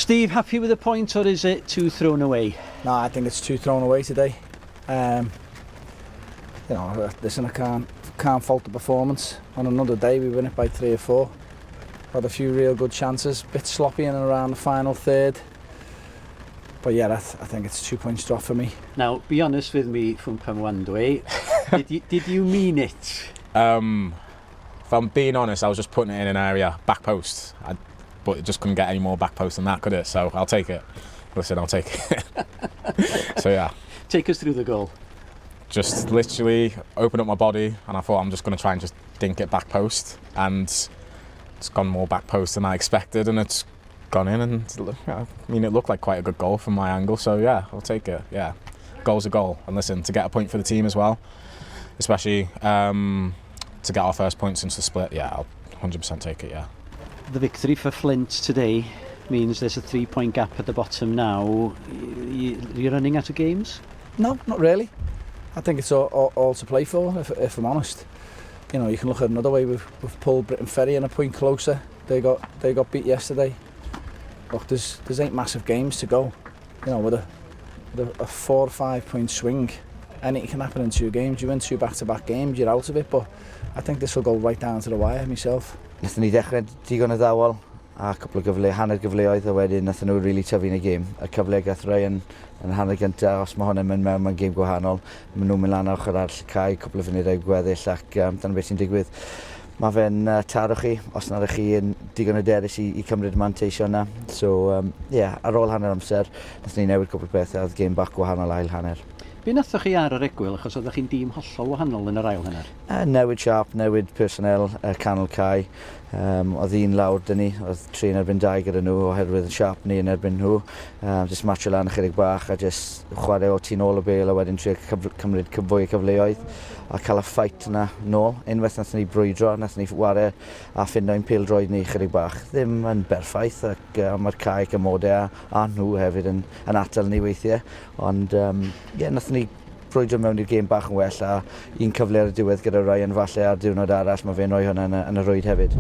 Steve, happy with the point or is it two thrown away? No, I think it's two thrown away today. You know, listen, I can't fault the performance. On another day, we win it by 3 or 4. Had a few real good chances, bit sloppy in and around the final third. But yeah, I think it's 2 points drop for me. Now, be honest with me, Fumpa Mwandwe, did you mean it? If I'm being honest, I was just putting it in an area, back post. But it just couldn't get any more back post than that, could it? So I'll take it. Listen, I'll take it. Take us through the goal. Just literally opened up my body and I thought I'm just going to try and just dink it back post, and it's gone more back post than I expected, and it's gone in, and it looked like quite a good goal from my angle, so yeah, I'll take it. Yeah, goal's a goal, and listen, to get a point for the team as well, especially to get our first point since the split, yeah, I'll 100% take it, yeah. The victory for Flint today means there's a 3-point gap at the bottom now. You're running out of games? No, not really. I think it's all to play for, if I'm honest. You can look at another way. We've pulled Briton Ferry in a point closer. They got beat yesterday. Look, there's 8 massive games to go. With a 4 or 5 point swing, and it can happen in 2 games. You win 2 back-to-back games, you're out of it. But I think this will go right down to the wire myself. Nathon ni ddechrau digon addawol a cwpl o gyfle, hanner gyfleoedd, a wedyn nathon nhw really tyfu yn y gêm. Y cyfle gath Ryan yn hanner gyntaf, os mae hwnna'n mynd mewn, mae'n gêm gwahanol. Maen nhw'n mynd lan ar ochr arall y cae, cwpl o funudau gweddill, ac dyna beth sy'n digwydd. Mae fe'n taro chi, os nad ydych chi yn digon hyderus i cymryd y manteisio yna. Ar ôl hanner amser, nathon ni newid cwpl o bethau, oedd gêm bach gwahanol ail hanner. Be nathoch chi ar yr egwyl, achos oeddech chi'n dîm hollol wahanol yn yr ail hanner? Newid siâp, newid personnel, canol cae. Oedd un lawr dyn ni, oedd 3 yn erbyn 2 gyda nhw oherwydd siâp ni yn erbyn nhw. Just matcho lan ychydig bach a just chwarae o tu nôl y bêl a wedyn trio cymryd fwy o cyfleoedd a cael y fight yna nôl. Unwaith nathon ni brwydro, nathon ni ware a ffindo ein pêl-droed ni ychydig bach. Ddim yn berffaith ac mae'r cae ac amodau a nhw hefyd yn atal ni weithiau. Ond nathon ni brwydro mewn i'r gêm bach yn well a un cyfle ar y diwedd gyda Ryan falle ar diwrnod arall, mae fe'n rhoi hwnna yn y rwyd hefyd.